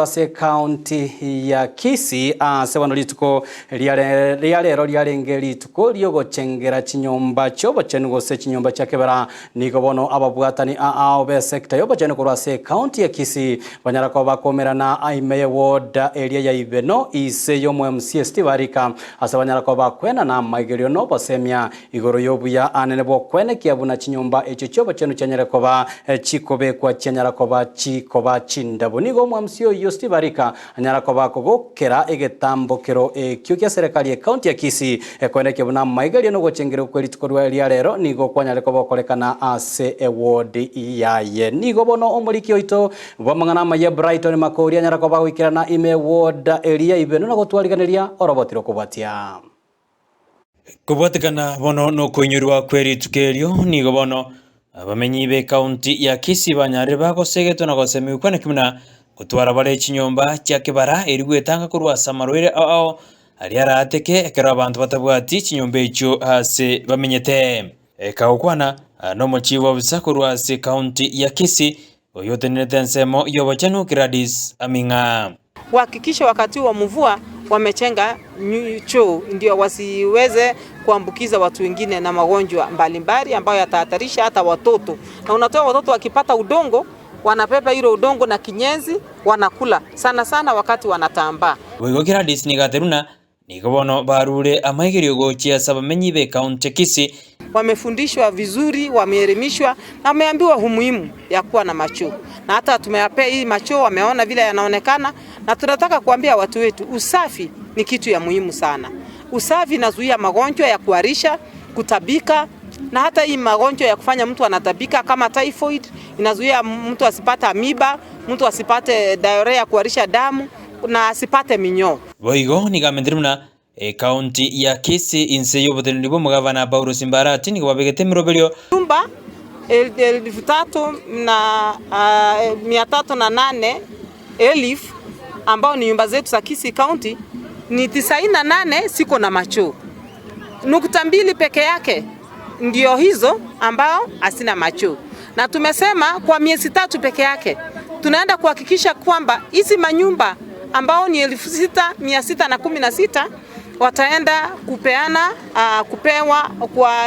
Ase ekaunti ya Kisii ase bono rituko ria rero riarenge rituko riogochengera chinyomba chiobochenu gose chinyomba chia kebera. Nigo bono ababwatani aao b'esecta y'obochenu korwa ase ekaunti ya Kisii banyara koba bakomerana ime ye ward eria ya Ibeno ise y'omo MCA Steve Arika ase banyara koba bakwenana amaigerio na obosemia Igoro y'obuya anene bw'okwenekia buna chinyomba echio chi'obochenu chianyare koba chikobekwa chianyara koba chikoba chindabu. Nigo omwamsi oyio Steve Arika anyara koba akogokera egetambokero ekio gia serekari y'Ekaunti ya Kisii ekoenekia buna amaiga na ogochengerwa kwe rituko ria rero nigo kwanyare koba gokorekana ase eward yaye. Nigo bono omoriki oito bw'amang'ana amaya Brighton Makori anyara koba agoikerana ime eward eria Ibeno na gotwariganeria oroboti rokobwatia. Kobwatekana bono nokoinyorwa kwe rituko erio, nigo bono abamenyi b'ekaunti ya Kisii banyarire bagosegetwa na gosemigwa kwaneki buna gotwara bare chinyomba chia kebara erio gwetanga korwa ase amarwaire ao ao aria araateke ekero abanto batabwati chinyomba echio ase bamenyete. Ekagokwana nomochief officer korwa ase ekaunti ya Kisii oyotenenerete ensemo y'obochenu Gladys Aming'a. Kuhakikisha wakati wa mvua wamechenga choo ndio wasiweze kuambukiza watu wengine na magonjwa mbalimbali ambayo yatahatarisha hata watoto. Na unatoa watoto wakipata udongo wanabeba hilo udongo na kinyesi wanakula sana sana wakati wanatambaa. Boigo Gladys nigo ateruna Nigo bono barure amaigerio gochia ase abamenyi b'ekaunti ya Kisii. Wamefundishwa vizuri, wameelimishwa na wameambiwa umuhimu ya kuwa na machoo, na hata tumewapea hii machoo, wameona vile yanaonekana, na tunataka kuambia watu wetu usafi ni kitu ya muhimu sana. Usafi inazuia magonjwa ya kuharisha, kutabika na hata hii magonjwa ya kufanya mtu anatabika kama typhoid, inazuia mtu asipate amiba, mtu asipate diarrhea, kuharisha damu na asipate minyoo. Boigo nigo amentire buna ekaunti ya Kisii inse y'oboteneneri bw'omogavana Paul Simbarati nigo babegete emeroberio. Nyumba elfu tatu na mia tatu na nane elfu ambao ni nyumba zetu za Kisii County ni tisaini na nane siko na machoo, nukta mbili peke yake ndio hizo ambao hasina machoo, na tumesema kwa miezi tatu peke yake tunaenda kuhakikisha kwamba hizi manyumba ambao ni 6616 wataenda kupeana uh, kupewa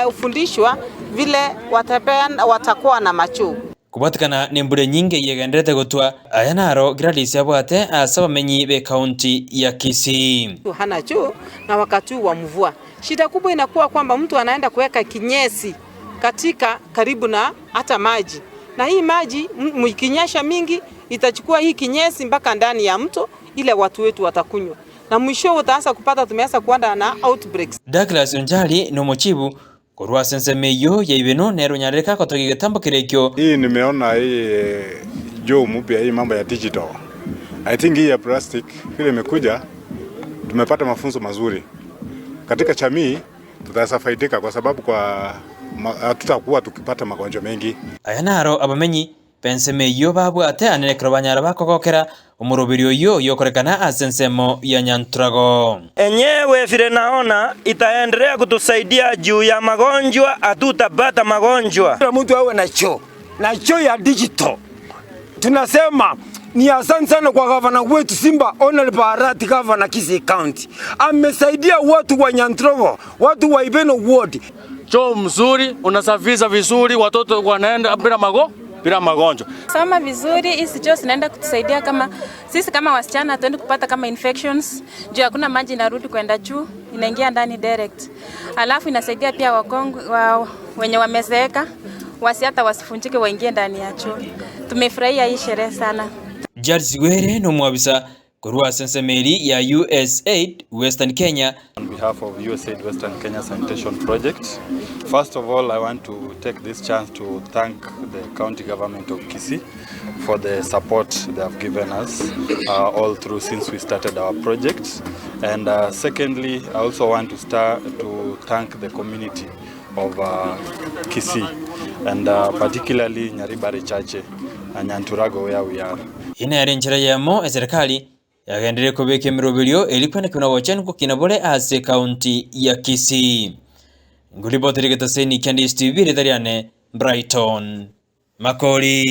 kufundishwa vile watapeana, watakuwa na machoo. Kobwatekana nembura enyinge eyio egendererete gotwa, aya naro Gladys abwate ase abamenyi b'ekaunti ya Kisii. Hana choo na wakati huu wa mvua, shida kubwa inakuwa kwamba mtu anaenda kuweka kinyesi katika karibu na hata maji, na hii maji ikinyesha mingi itachukua hii kinyesi mpaka ndani ya mto ile watu wetu watakunywa, na mwisho utaanza kupata tumeanza kuanda na outbreaks. Douglas Onjari nomochibu Korwa ase ensemo eyio ya Ibeno nere onyarire kagotogia egetambo keria ekio. Hii nimeona hii choo mpya hii mambo ya digital. I think hii ya plastic vile imekuja tumepata mafunzo mazuri. Katika jamii tutaweza faidika kwa sababu kwa hatutakuwa tukipata magonjwa mengi. Aya naro abamenyi B'ensemo eyio babwate ane ekero banyara bakogokera omoroberi oyio oyokorekana ase ensemo ya Nyanturago. Enyewe vile naona itaendelea kutusaidia juu ya magonjwa, hatutapata magonjwa. Kila mtu awe na choo na choo ya digital. Tunasema ni asante sana kwa gavana wetu Simba Honorable Arati, gavana Kisii County. Amesaidia watu wa Nyantrogo, watu wa Ibeno Ward. Choo mzuri, unasafisha vizuri, watoto wanaenda bila mago bila magonjwa. Soma vizuri, hizi choo zinaenda kutusaidia kama sisi kama wasichana hatuendi kupata kama infections juu hakuna maji inarudi kwenda juu, inaingia ndani direct. Alafu inasaidia pia wakongwe wa, wenye wamezeeka wasi hata wasifunjike waingie ndani ya choo. Tumefurahia hii sherehe sana. Charles Gwere nomwabisa Korwa ase ensemo eria ya USAID Western Kenya. On behalf of USAID Western Kenya Sanitation Project, first of all I want to take this chance to thank the county government of Kisii for the support they have given us uh, all through since we started our project. And uh, secondly, I also want to start to thank the community of uh, Kisii and uh, particularly Nyaribari Chache and Nyanturago where we are. Eye nere enchera eyemo eserekari yagenderire kobeka emeroberio eria kwenekwa na obochenu gokina bore ase ekaunti ya Kisii. Ngoripotera egetaseni kia Ndisi TV, erieta riane Brighton Makori.